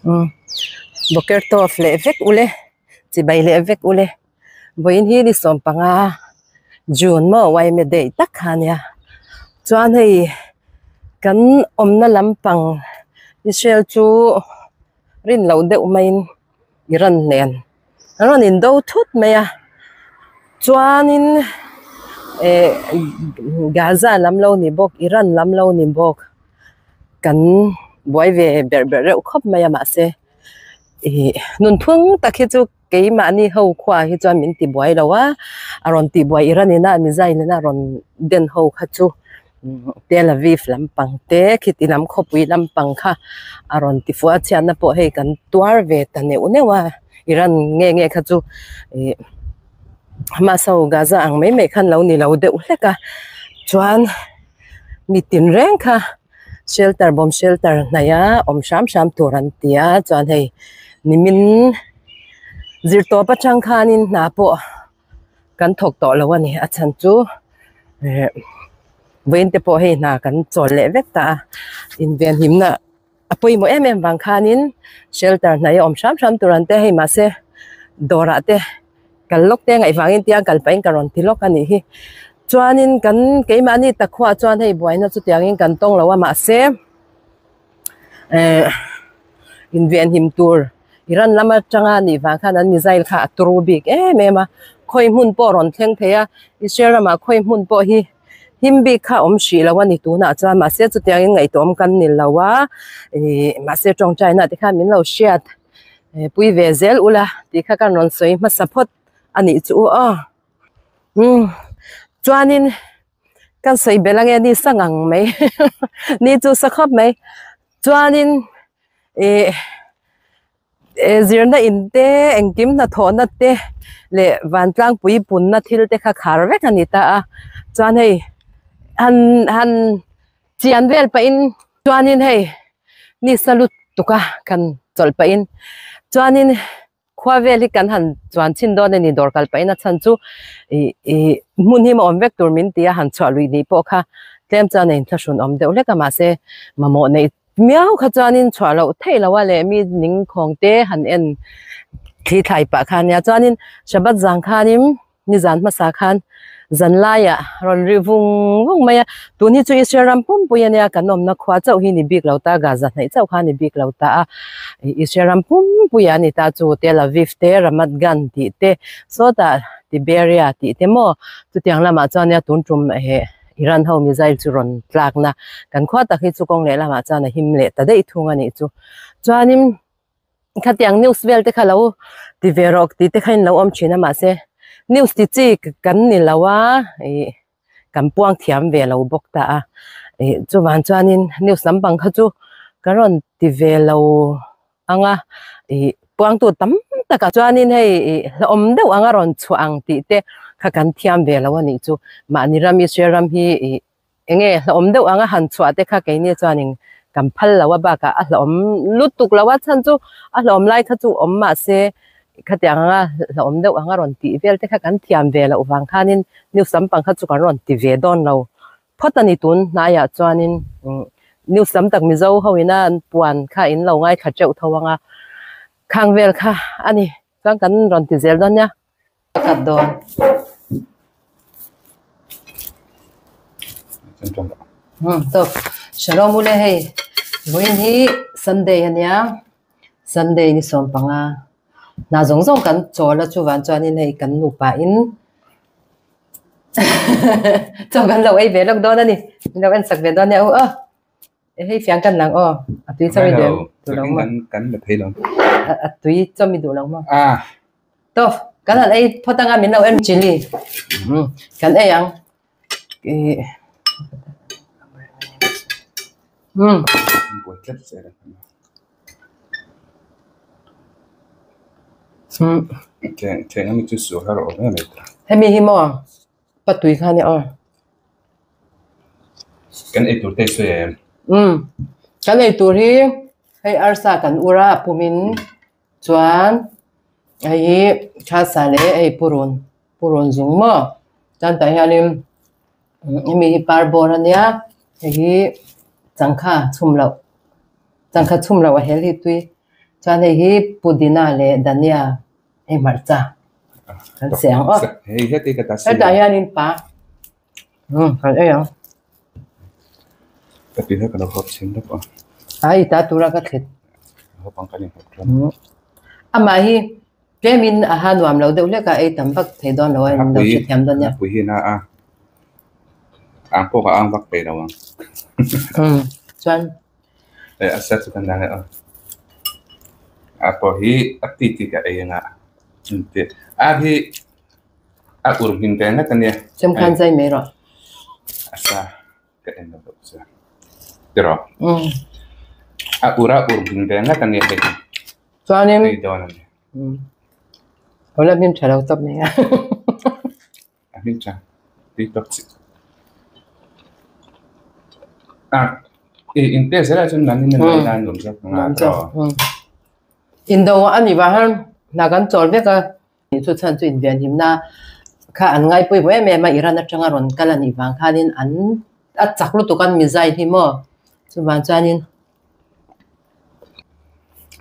Umm boker tawp leh vek ule chibai leh vek ule vawiin hi ni 15 June maw yma day tak kha ania chuan hei kan awmna lampang Israel chu rin loh deuh maiin Iran nen an rawn indo thut mai a chuanin eh Gaza lam lo ni bawk Iran lam lo ni bawk kan buai ve berh berh reuh khawp mai a mahse ih nunphung tak hi chu keimahni ho khuaah hi chuan min ti buai lo a a rawn tih buai Iran ina missile ina rawn den ho kha chu. Tel Aviv lampang te khiti lam khawpui lampang kha a rawn ti fuh a chhiatna pawh hei kan tuar ve ta neuh neuh a Iran nge nge kha chu ih Hamas ho Gaza ang mai mai khan lo ni lo deuh hlek a chuan mi tin reng kha shelter bomb shelter hnaih a awm hram hram tur an ti a chuan hei nimin zirtawp atang khanin hna pawh. Kan thawk tawh lo a ni a chhan chu eh vawiin te pawh hei hna kan chawl leh vek ta a invenhimna a pawimawh em em vang khanin shelter hnaih a awm hram hram tur an tia hei mahse dawrah te kal lawk te ngaih vangin tia kal pahin ka rawn ti lawk a nih hi chuanin kan keimahni takhuaah chuan hei buaina chutiangin kan tawng lo a mahse eh invenhim tur. Iran lam atanga nih vang khan an missile kha a turu bik em em a, khawi hmun pawh rawn thleng thei a, Israel ramah khawi hmun pawh hi him bik kha awm hrih lo a ni tunah chuan mahse chutiangin ngaihtuahawm kan ni lo a, ih mahse tawngtaina te khan min lo hriat pui ve zel ula tih kha kan rawn sawi hmasa phawt a nih chu aw umm chuanin kan sawi belh ange ni sa ngang mai ni chu sa khawp mai chuanin. Ih eh zirna in te engkim hnathawhna te leh vantlangpui punna thil te kha khar vek a ni ta a chuan hei han han chian vel pahin chuanin hei ni sa lut tuk a kan chawlh pahin chuanin. Khua vel hi kan han chuan chhin dawn a ni dawr kal pahin a chhan chu ih ih hmun hi awm vek tur min ti a han chhuah luih nih pawh kha tlem chuan a inthlahrun awm deuh hlek a mahse mamawh neih miau kha chuanin chhuah loh theih loh a leh mi ning khawng te han en thli thlai pah kha ania chuanin Shabbat zang khanin Nizan hmasa khan zan laiah rawn ri vung vung mai a, tun hi chu Israel ram pumpui ania kan awmna khua chauh hi ni bik lo ta, Gaza hnaih chauh kha ni bik lo ta a, Israel ram pumpuiah a ni ta chu Tel Aviv te, Ramat Gan tih te, sawtah Tiberia tih te maw chutiang lamah chuan nia tun tum eh Iran ho missile chu rawn tlakna kan khua tak hi chu kawng leh lamah chuan a him leh ta daih thung a nih chu. Chuanin. Khatiang news vel te kha lo ti ve rawh tih te kha in lo awm thin a mahse news ti chi kan ni lo a ih kan puang thiam ve lo bawk ta a ih chuvang chuanin news lampang kha chu ka rawn ti ve lo ang a ih puangtu tam takah chuanin hei ih hlauhawm deuh anga rawn chhuah ang tih te kha kan thiam ve lo a nih chu mahni ram Israel ram hi ih. Enge hlauhawm deuh anga han chhuah te kha keini chuanin kan phal lo a bakah a hlauhawm lutuk lo a chhan chu a hlauhawm lai kha chu awm mahse khatiang anga hlauhawm deuh anga rawn tih vel te kha kan thiam ve loh vang khanin news lampang kha chu kan rawn ti ve dawn lo phawt a ni tun hnaiah chuanin news lam tak Mizo ho ina an puan kha in lo ngaithla teuh tho anga khang vel kha a ni chuan kan rawn ti zel dawn nia. Pakhat dawn. Tawp. Shalom ule hei. Vawiin hi Sunday ania. Sunday ni 15. Hna zawng zawng kan chawl a chuvan chuanin hei kan nupa in chaw kan lo ei ve lawk dawn a ni. Min lo en sak ve dawn nia u aw. Hei fiang kan lang aw. A tui chaw i duh duh lo maw? Kan la thei lo. A tui chaw mi duh lo maw? Ah. Tawp, kan han ei phawt anga min lo en chilli. Kan ei ang. Um. Theng ami chu su har awm em em. Hemi hi maw? Patui kha nia aw. Kan ei tur te sawi em? Umm. Kan ei tur hi hei arsa kan ur a pumin chuan hei hi thasa leh hei purun purun zung maw chuan tah hianin hemi hi parbawr ania hei hi changkha chhum loh changkha chhum loh a hel hi tui. Chuan hei hi pudina leh dhania hei hmarcha kan seh ang aw. Hei heti ka ta si. Hetah hianin pa umm kan ei ang. Ka tih kha ka lo hawp chhin lawk a. A i ta tura ka thlit. Hawp ang kan inhawp than. Amah hi tlemin a ha nuam lo deuh hlek a, ei tam vak thei dawn lo a, in lo hrethiam dawn nia. Pui hi na a ang pawh ka ang vak thei lo ang. Umm chuan. Eh a set chu kan dang leh a. A pawh hi a ti ti ka ei anga a hi a ur hmin ve ngat a nia. Chem khan zai mai rawh. A sa ka en lo deuh che. Tiraw? Umm. A ur a ur hmin ve ngat a nia hei. Chuanin. Ei dawn a ni. Umm. Awle hmin tha lo tawp mai a. A hmin tha. Tui tawp chi. A i in te zela chuan nan in a ngai dan nuam zawk ang a tiraw? Umm. Indo a ni vang hna kan chawl vek a. Chu chhan chu invenhimna kha an ngaipawimawh em em a, Iran atanga rawn kal a nih vang khanin an a chak lutuk an missile hi maw chuvang chuanin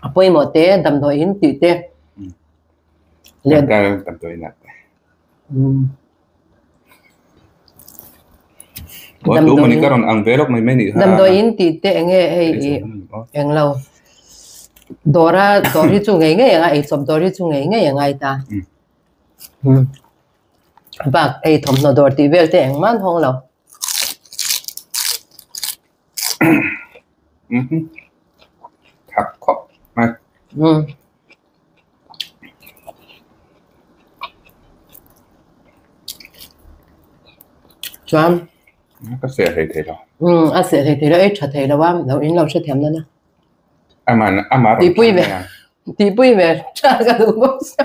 a pawimawh te damdawiin tih te leh damdawiin ah te damdawiin tih te eng nge hei ih eng lo dawra dawr hi chu ngei ngei ang a eichawp dawr hi chu ngei ngei a ngai ta bak ei thawmhnaw dawr tih vel te engmah an hawng lo. Chuan ka seh hlei thei lo. Umm a seh hlei thei lo ei tha thei lo a lo in lo hrethiam nana. Aman ama rawn Tihpui ve tihpui ve tha ka duh bawk sia.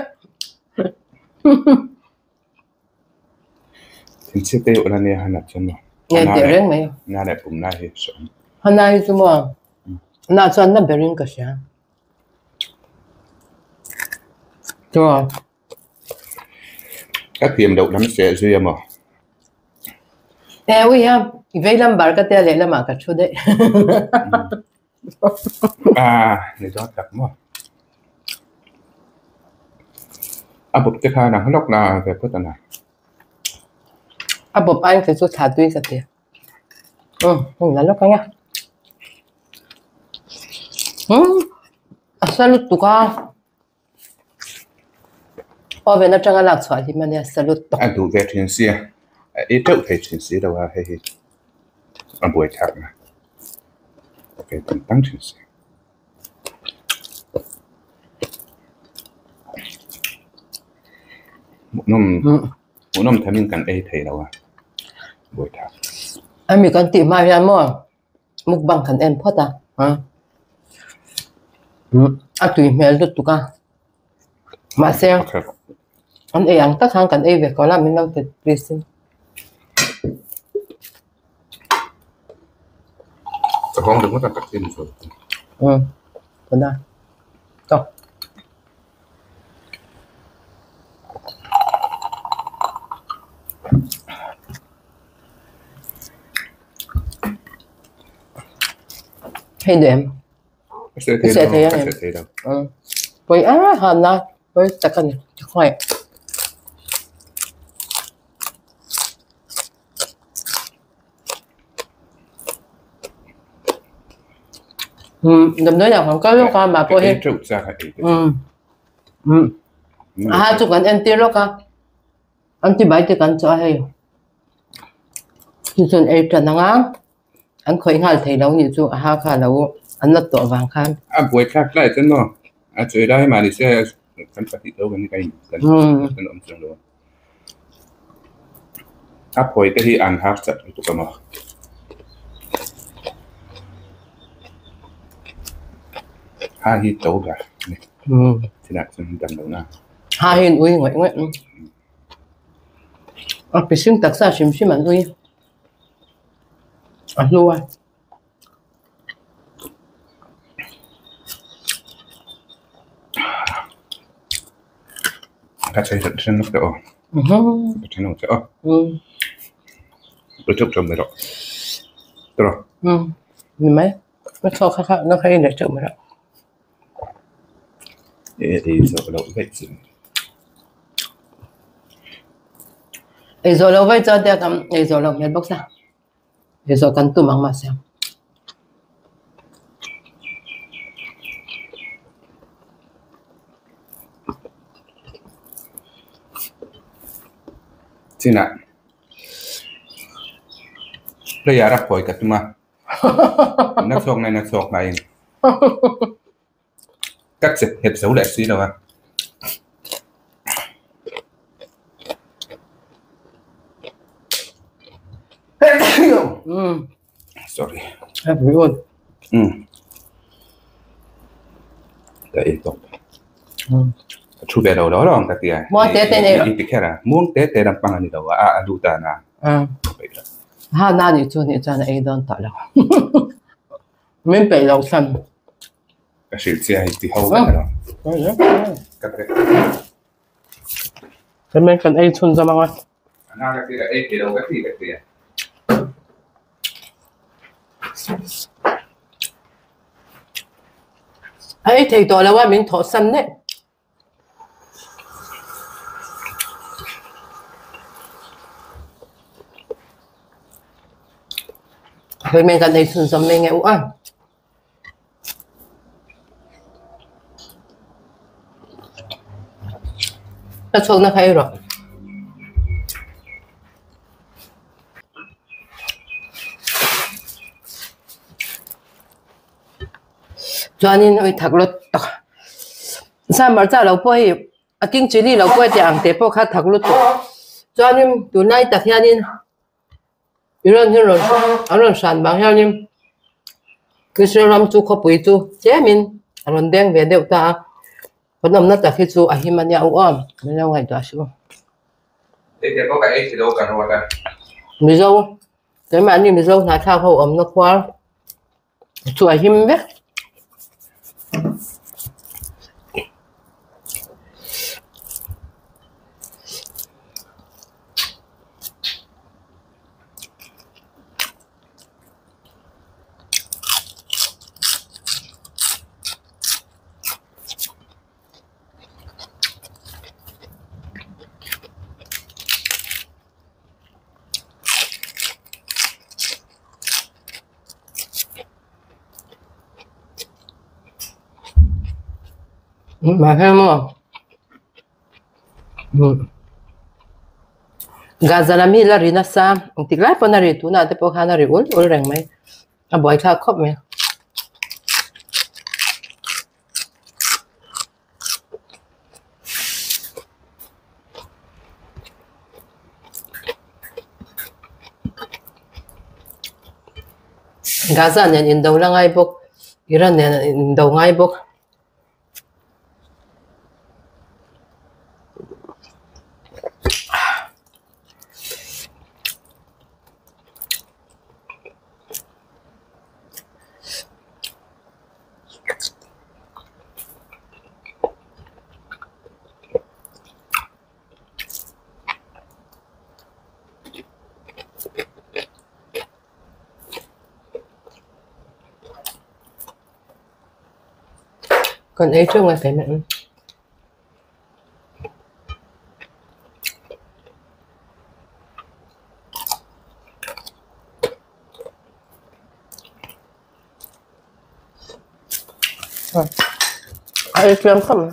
Thinchhiat te ula nia han at chuan maw. Nge teh reng mai. Na leh pum na hi hreawm. Hana hi chu maw na chuan na berin ka hria. Chuan. Ka thiam loh lam seh zui a maw? E ui a, i vei lam bar ka tia lehlamah ka thu daih. Ah, ni dawn tak maw? A bawp te khan a hlawk na ve phawt a na. A bawp aiin kei chu thla tui ka ti. Umm, hei la lawk ang e. Umm, a sa lutuk a. Oven atanga lak chhuah hlim a nia, sa lutuk. A duh ve thin sia, a ei teuh thei thin si lo a, hei hi a buai thlak na. Ok, tam tang thin si. Hmuhnawm hmuhnawm thamin kan ei thei lo a, buai thlak. Ami kan tih hma hian maw mukbang kan en phawt a, a tui hmel lutuk a, mahse an ei ang tak khan kan ei ve ko la min lo ti please in. Ka hawng ringawt a ka thin chu. Umm tuna tawk. Hei duh em? Ka seh thei lo, ka seh thei lo. Pawi a han a, pawi tak a ni, ka khawngaih. Umm damdawi ah kan kal lawk a mah pawh hi. Ka ei teuh chak a ei te chu. Umm a ha chu kan entir lawk a antibiotic an chawh a hei chu chuan ei tan ang a an khawih nghal thei lo nih chu a ha kha lo an la tawh vang khan. A buai thlak tlai chuan maw a chawi lai mahni se kan pahnih do kan ni kan kan awm chuang lo a. A phawi te hi an har chat lutuk a maw? Ha hi to ber a ni. Thil ah chuan dam lo na. Ha hi an ui ngawih ngawih. A pising taksa hrim hrim an ui. A hlu a. Ka chei that then te aw. Ka then ang che aw. Ka chuk chuk mai rawh. Tiraw? Ni mai. Ka thawk kha kha na kha i leh teuh mai rawh. Ei zawh loh daih chu. Ei zawh loh vaih chuan tia kan ei zawh loh hmel bawk sia. Ei zawh kan tum ang mahse. Chinah player a phawi ka tum a, na chhuak ngai na chhuak ngaiin ka chep nghet zo leh si lo a. Sorry. Ka ei tawp. Ka thu ve lo lo lo ang ka ti a. Muang te te nei rawh. I ti kher a. Muang te te lampang a ni lo a, a luh dan a. Ha na nih chu nih chuan a ei dawn tawh lo. Min peih lo san. Ka hrilh che a i ti ho vek alawm. Ka pe. Hemi kan ei chhun zawm ang a. A na ka ti ka ei thei lo ka ti ka ti a. A ei thei tawh lo a min thawh san daih. Hemi kan ei chhun zawm mai nge u a. Ka chhuakna kha ei rawh. Chuanin ui thak lut tak sa hmarcha lo pawh hei a king chilli lo pawh hetiang ang te pawh kha thak lutuk chuanin tunlai tak hianin. Iran hi rawn an rawn hran vang hianin Israel ram chu khawpui chu tlemin a rawn deng ve deuh ta a, kan awmna tak hi chu a him a nia u aw min lo ngaihtuah suh. Mizo keimahni Mizo hnahthlak ho awmna khua chu a him vek. Mahse maw Gaza lam hi la ri nasa engtik lai pawn a ri tunah te pawh khan a ri ul ul reng mai a buaithlak khawp mai. Gaza nen indo la ngai bawk Iran nen indo ngai bawk. Kan ei theuh ngai fei mai ang. A ei thiam khawp mai.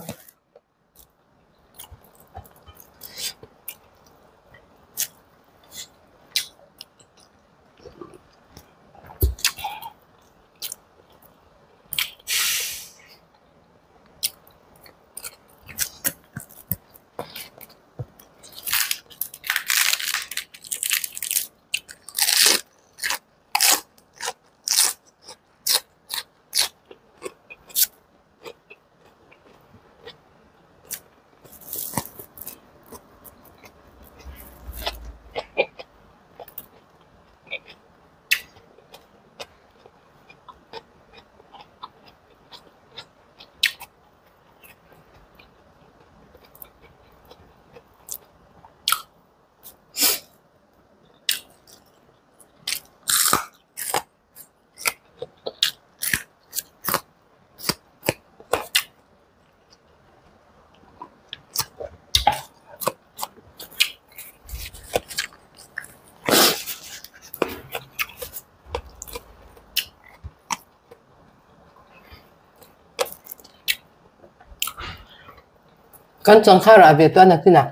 Kan changkha rah ve tawh a nakinah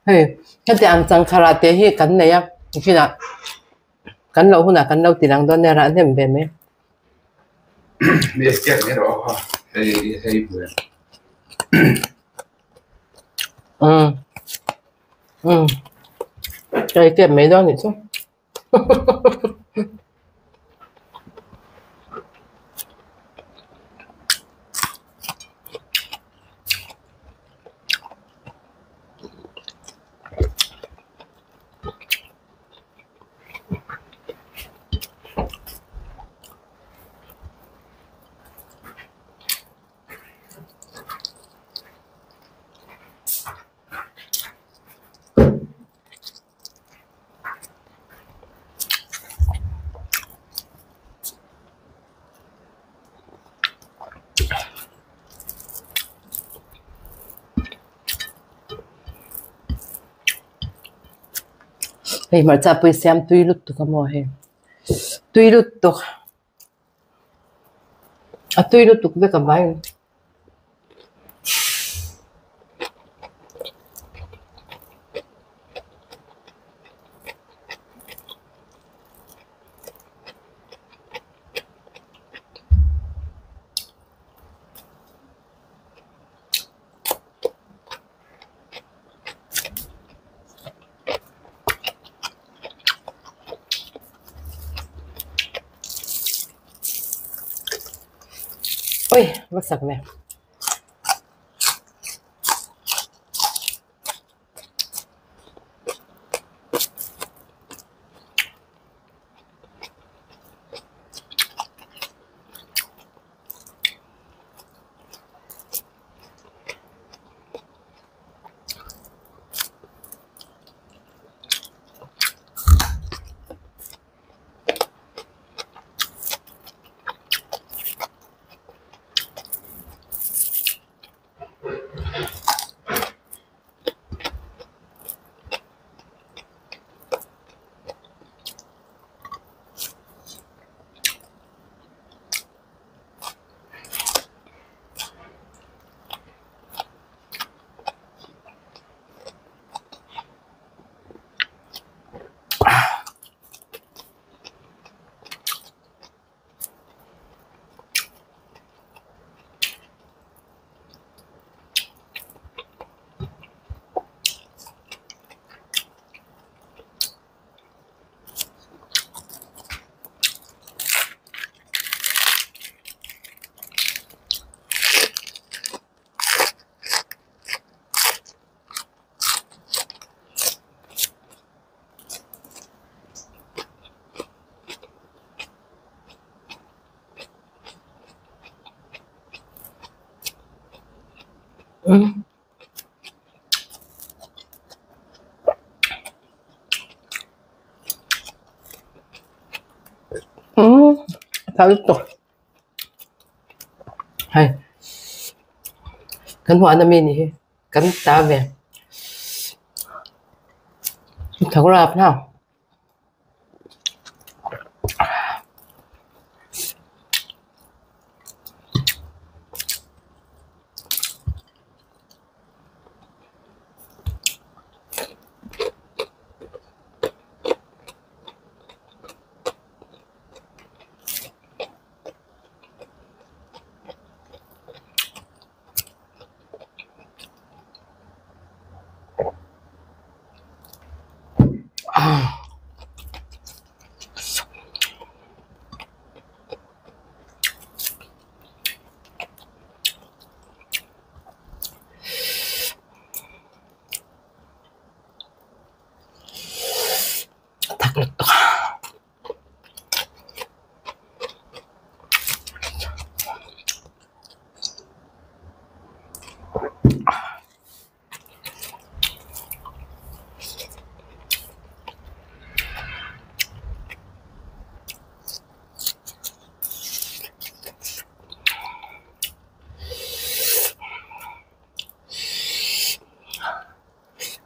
hei heti ang changkha rah te hi kan nei a nakinah kan loh hunah kan lo ti lang dawn nia rah hnem ve mai. Umm umm ka ei tep mai dawn nih chu. Hei hmarcha pawh hi siam tui lutuk a maw hei tui lutuk a tui lutuk vek a vai. Ui va sak ve. Umm tha lutuk hei kan huan ami nih hi kan ta ve tho rap hna. A thak lutuk a.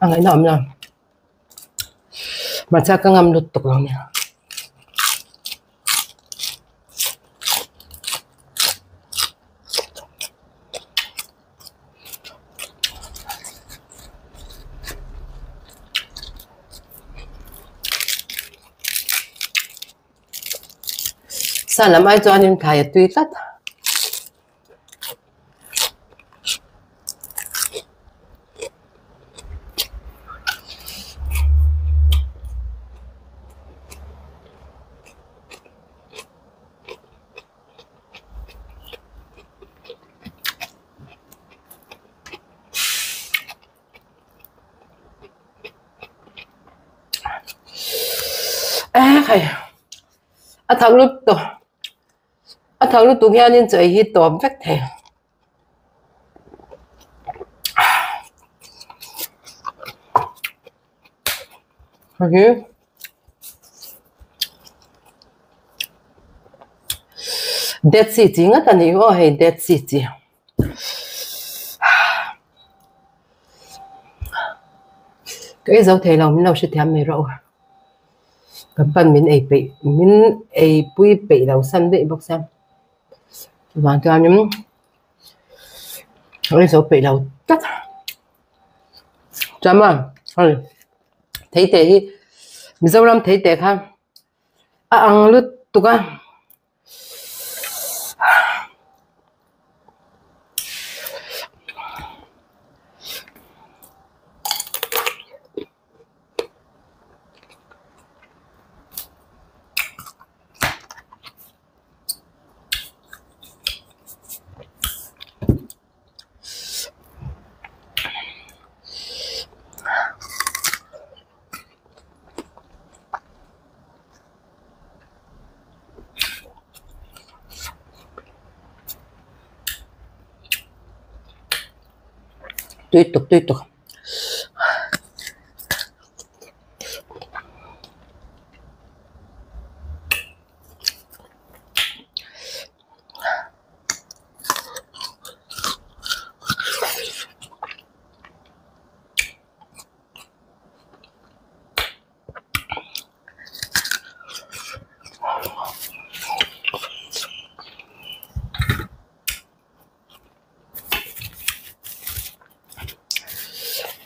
A ngaihnawm lo. Hmarcha ka ngam lutuk lo nia. Sa lam ai chuanin thlai a tui tlat. A thak lutuk a thak lutuk hianin chaw ei hi tawp vek thei. Hei hi Dead Sea chi ngat a ni aw hei Dead Sea chi. Ka ei zo thei lo min lo hrethiam mai rawh u. Kan pan min ei peih min ei pui peih lo san daih bawk sia chuvang chuanin ka ei zo peih lo tlat chuan maw hei theite hi Mizoram theite kha a ang lutuk a. Tui tuk tui tuk.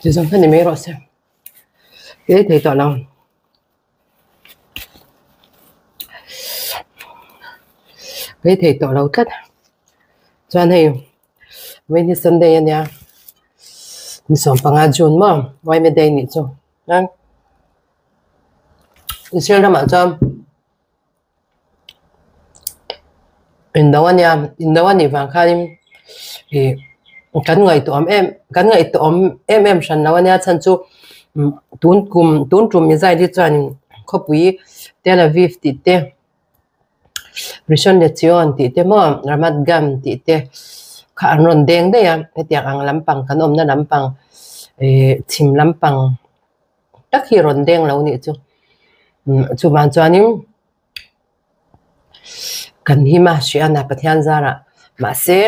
Ti zawng kha ni mai rawh se ei thei tawh lo. Ei thei tawh lo tlat chuan hei vawiin hi Sunday a nia ni sawmpanga June maw Yma day nih chu. Israel ramah chuan indo a nia indo a nih vang khanin ih kan ngaihtuah awm em kan ngaihtuah awm em em hran lo a nia chhan chu tun kum tun tum mizai hi chuan khawpui Tel Aviv tih te Rishon LeZion tih te maw Ramat Gan tih te kha an rawn deng daih a hetiang ang lampang kan awmna lampang ih chhim lampang tak hi rawn deng lo nih chu chuvang chuanin kan him a hriat a Pathian zarah mahse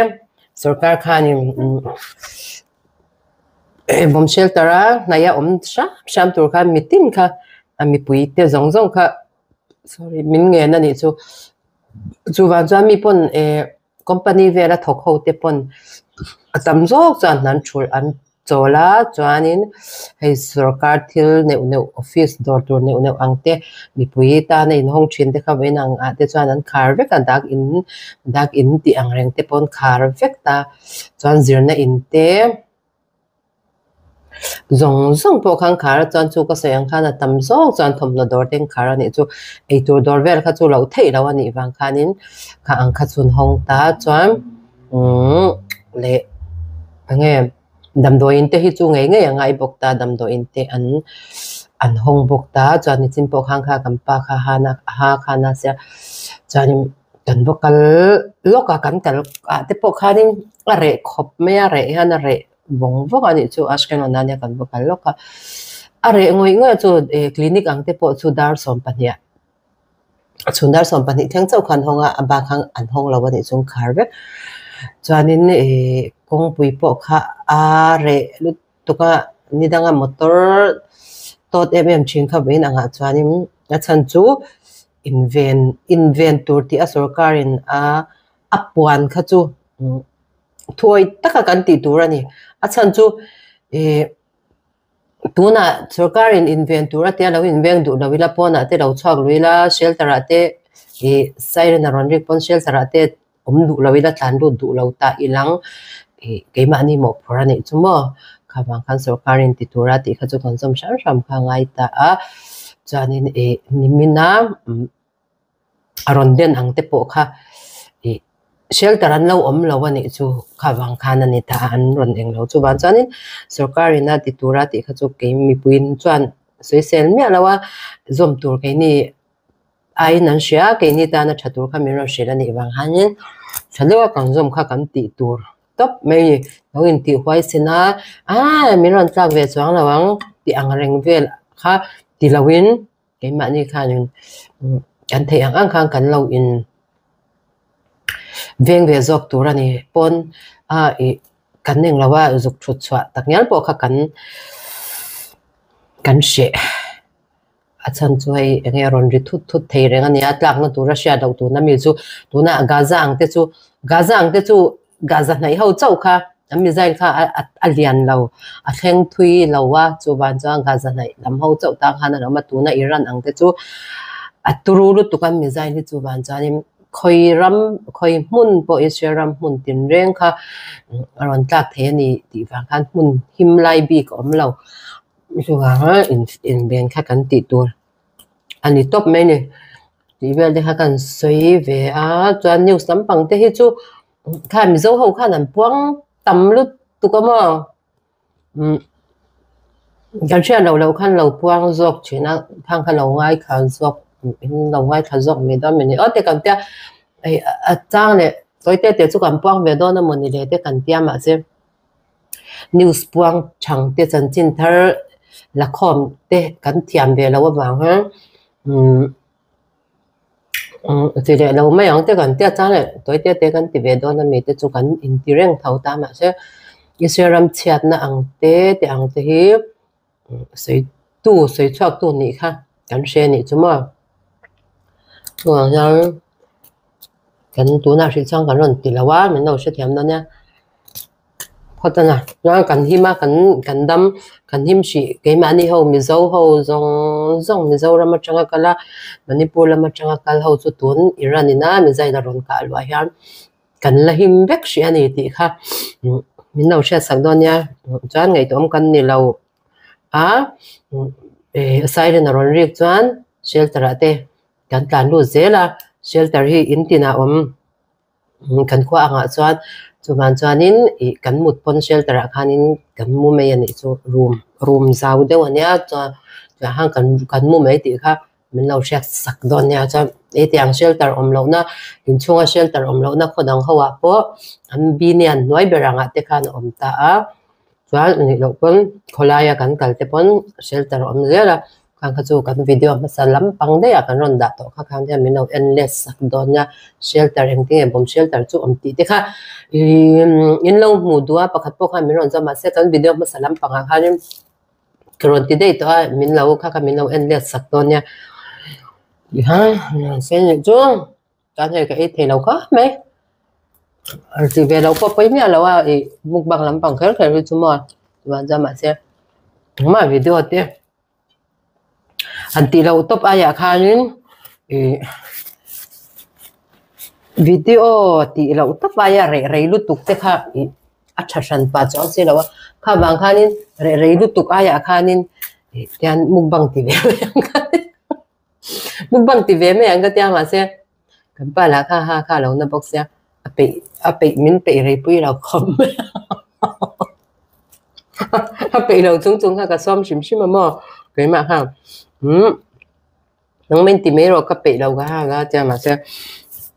sorkar khanin bomb shelter a hnaih a awm hram hram tur khan mitin kha a mipui te zawng zawng kha sorry min ngen a nih chu chuvang chuan mi pawn eh company vela thawk ho te pawn a tam zawk chuan an thulh an chawl a chuanin hei sorkar thil neuh neuh office dawr tur neuh neuh ang te mipui tana inhawng thin te kha vawiin ang ah te chuan an khar vek a dak in dak in tih ang reng te pawh an khar vek ta chuan zirna in te. Zawng zawng pawh khan khar a chuan chu ka sawi ang khan a tam zawk chuan thawmhnaw dawr te an khar a nih chu eitur dawr vel kha chu loh theih loh a nih vang khanin kha ang kha chhun hawng ta chuan umm leh eng nge damdawiin te hi chu ngei ngei a ngai bawk ta damdawiin te an an hawng bawk ta chuan nichin pawh khan kha kan pa kha hana ha khan a sia chuanin kan va kal lawk a kan kal ah te pawh khanin a reh khawp mai a reh hian a reh vawng vawng a nih chu Ashkelon ah nia kan va kal lawk a a reh ngawih ngawih a chu eh clinic ang te pawh chu dar sawmpahnih ah a chhun dar sawmpahnih thleng chauh kha an hawng a a bak khan an hawng lo a nih chu an khar vek chuanin eh kawngpui pawh kha a reh lutuk a ni danga motor tawt em em thin kha vawiin angah chuanin a chhan chu inven inven tur tih a sorkarin a a puan kha chu. Thuawi taka kan tih tur a ni. A chhan chu ih tunah sorkarin inven tur a tia lo inveng duh lo ila pawnah te lo chhuak lui ila shelter ah te. Ih siren a rawn rik pawn shelter ah te awm duh lo ila tlan lut duh lo ta ilang ih keimahni mawhphurh a nih chu maw kha vang khan sorkar in ti tura tih kha chu kan zawm hram hram kha a ngai ta a chuanin ih nimina a rawn den ang te pawh kha ih shelter an lo awm lo a nih chu kha vang khan a ni ta a an rawn eng lo chuvang chuanin sorkar ina ti tura tih kha chu kei mipuiin chuan sawisel miah lo a zawm tur keini aiin an hria a keini tana tha tur kha min rawn hrilh a nih vang hianin tha deuha kan zawm kha kan tih tur tawp mai a ni lo intih huaisen a aaa min rawn tlak ve chuang lo ang tih ang reng vel kha ti loin keimahni khanin kan theih ang ang khan kan lo in veng ve zawk tur a ni pawn a ih kan eng lo a zuk thut chhuah tak ngial pawh kha kan kan hreh. A chhan chu hei eng nge a rawn ri thut thut thei reng a nia tlakna tura hriat loh tuna mi chu tuna Gaza ang te chu Gaza ang te chu Gaza hnaih ho chauh kha an missile kha a lian lo a thleng thui lo a chuvang chuan Gaza hnaih lam ho chauh tan khan an awm a tuna Iran ang te chu a turu lutuk a missile hi chuvang chuanin khawi ram khawi hmun pawh Israel ram hmun tinreng kha a rawn tlak thei a ni tih vang khan hmun him lai bik a awm lo. Chuvanga inven kha kan tih tur a ni tawp mai a ni. Tih vel te kha kan sawi ve a, chuan news lampang te hi chu kha Mizo ho khan an puang tam lutuk a maw? Umm kan hriat loh loh khan lo puang zawk thin a, khang kha lo ngaithla zawk in lo ngaithla zawk mai dawn mawni aw te kan tia hei a chang leh tawi te te chu kan puang ve dawn a mawni le te kan tia mahse. News puang chhang te chanchin thar la khawm te kan thiam ve loh avang hian umm umm ti leh lo mai ang te kan tia chuan leh tawi te te kan ti ve dawn ami te chu kan inti reng tho ta mahse Israel ram chhiatna ang te te ang te hi sawi tu sawi chhuak tu nih kha kan hre anih chu maw chuvang hian kan tunah hrih chuan kan rawn ti lo a min lo hrethiam dawn nia phawt a na chuan kan him a kan kan dam kan him hrih keimahni ho mizo ho zawng zawng mizoram atanga kal a manipur lam atanga kal ho chu tun iran ina mizai la rawn kah luah hian. Kan la him vek hrih a ni tih kha min lo hriatsak dawn nia chuan ngaihtuahawm kan ni lo a siren a rawn rik chuan shelter ah te kan tlan lut zel a shelter hi in tinah awm kan khua angah chuan chuvang chuanin ih kan mut pawn shelter ah khanin kan mu mai a nih chu room room zau deuh a nia chuan tah khan kan mu mai tih kha. Min lo hriat sak dawn nia chuan hetiang shelter awm lohna inchhunga shelter awm lohna khaw dang ho ah pawh an binian hnuai ber angah te khan a awm ta a chuan nih loh pawn khawlaia kan kal te pawn shelter a awm zel a khang kha chu kan video hmasa lampang daih ah kan rawn dah tawh kha khang hian min lo en let sak dawn nia shelter engtin nge bawm shelter chu awm tih te kha ihh in lo hmuh duh a pakhat pawh khan min rawn zawm mahse kan video hmasa lampangah khanin. Ka rawn ti daih tawh a min lo kha kha min lo en let sak dawn nia ha sen leh chu chuan hei ka ei thei lo khawp mai ti ve lo pawh pawi miah lo a ih mukbang lampang kher kher hi chu maw chuan chuan mahse engmah video te han tih loh tawp aiah khanin ih video tih loh tawp aia reh rei lutuk te kha ih. A tha hran pah chuang si lo a, kha vang khanin reh rei lutuk aiah khanin tian mukbang ti ve mai ang ka ti mukbang ti ve mai ang ka tia mahse kan pa lah kha ha kha a lo na bawk sia a peih a peih min peih rei pui lo khawp mai a a peih lo chung chung kha ka sawm hrim hrim a maw keimah khan umm nangmah in ti mai rawh ka peih lo ka ha ka tia mahse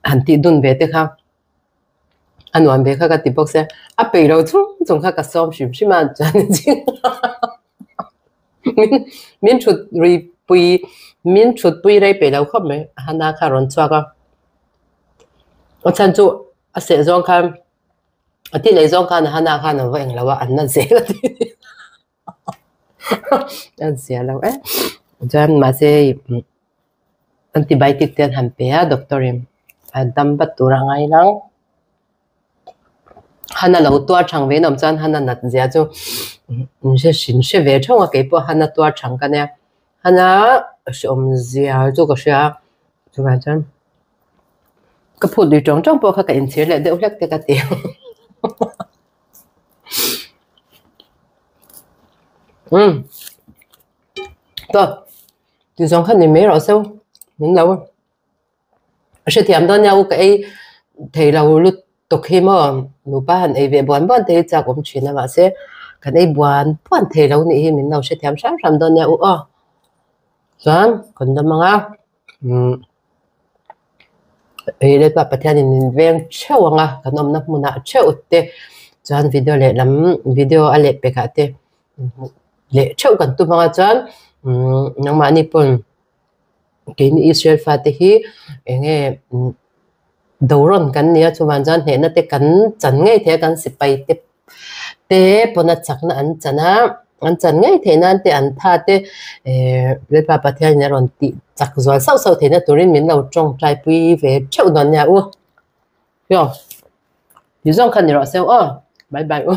han tih dun ve te kha. A nuam ve kha ka ti bawk sia, a peih lo chung chung kha ka sawm hrim hrim a chuan min min thut rui pui min thut pui rei peih lo khawp mai a hana kha a rawn chhuak a, a chhan chu a seh zawng khan a ti leh zawng khan a hana khan a va englo a an na zel a ti a zia lo e chuan mahse hei antibiotic te an han pe a doctor in a dam vat tur a ngai lo hana lo tuar thang ve nawm chuan hana nat zia chu in hre hrim hre ve theuh a keipawh hana tuar thang ka nia hana hreawm zia chu ka hria a chuvang chuan. Ka phut lui tawng tawng pawh kha ka inchhir leh deuh hlek te ka ti. Umm tawh ti zawng kha ni mai rawh se min lo hrethiam dawn nia u ka ei thei lo lutuk hi maw nupa han ei ve buan buan te hi chak awm thin a mahse kan ei buan buan thei lo nih hi min lo hrethiam hram hram dawn nia u aw chuan kan dam ang a umm. Hei Lalpa Pathianin min veng theuh ang a, kan awmna hmunah theuh te chuan video lehlam video a leh pekah te leh theuh kan tum ang a chuan umm nangmahni pawn keini Israel fate hi eng nge do rawn kan nia chuvang chuan hnehna te kan chan ngei thei a kan sipai te te pawna chakna an chan a, an chan ngei theih nan te an tha te eh Lalpa Pathianin a rawn tih chak zual sauh sauh theihna turin min lo tawngtai pui ve theuh dawn nia u. Hio, ti zawng kha ni rawh se aw, bye bye u.